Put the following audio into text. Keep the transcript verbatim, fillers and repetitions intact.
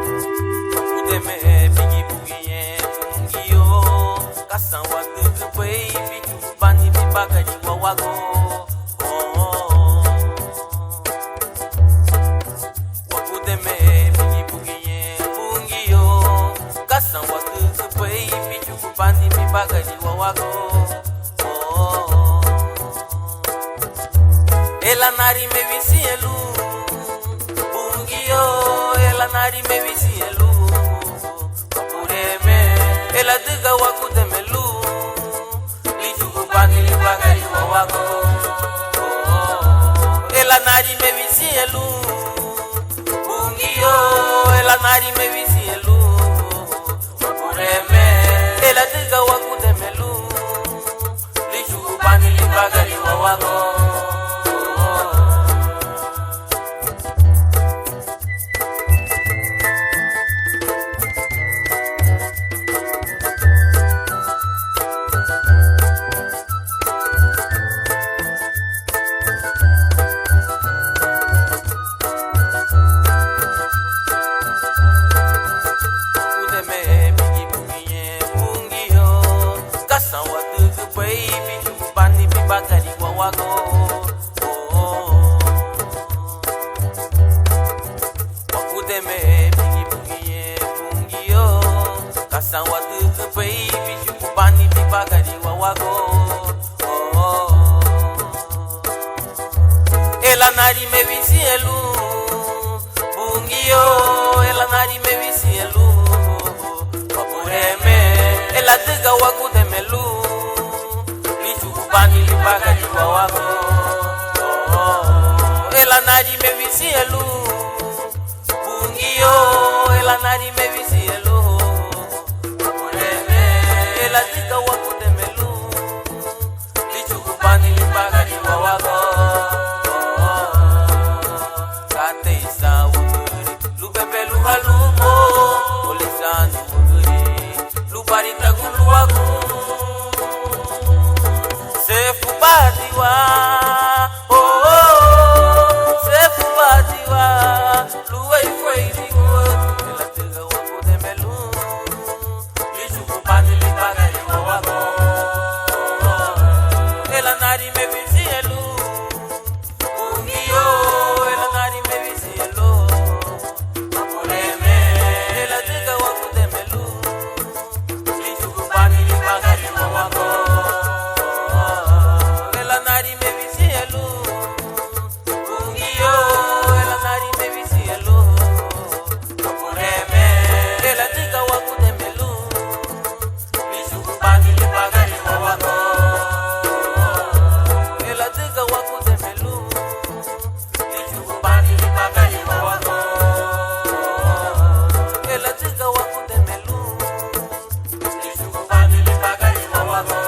Gudeme bigibugiñe Bungiu, kasan wadügübei, bichugu bani bibagari wawagu. Wagudeme bigibugiñe Bungiu, kasan wadügübei, bichugu bani bibagari wawagu. Elanarime wisiñe lun Bungiu, elanarime wisiñe lun Wabureme, eladüga wagudeme lun, lichugu bani libagari wawagu. Elanarime wisiñe lun Bungiu, elanarime wisiñe lun Wabureme, eladüga wagudeme lun, lichugu bani libagari wawagu. Gudeme bigibugiñe Bungiu, kasan wadügübei, bichugu bani bibagari wawagu. Wagudeme bigibugiñe Bungiu, kasan wadügübei, bichugu bani bibagari wawagu. Elanarime wisiñe lun Bungiu, elanarime wisiñe lun Wabureme, eladüga wagudeme lun, lichugu bani libagari wawagu. Elanarime wisiñe lun Bungiu, elanarime wisiñe lun Wabureme, eladüga wagudeme lun, lichugu bani libagari wawagu. Katei san wügüri lun bebelu halumoun, o lisaani wügüri lun baritagun luagun. Sefuba tiwa, oh, oh, oh, sefuba tiwa luéi feitigu, eladüga wagudeme lun, lichugu bani libagari wawagu. Elanarime wisiñe lun Bungiu, elanarime wisiñe lun Wabureme, eladüga wagudeme lun, lichugu bani libagari wawagu. Elanarime wisiñe lun Bungiu, elanarime wisiñe lun Wabureme, eladüga wagudeme lun, lichugu bani libagari wawagu. Eladüga wagudeme lun, lichugu bani libagari wawagu. Eladüga wagudeme lun, lichugu bani libagari wawagu.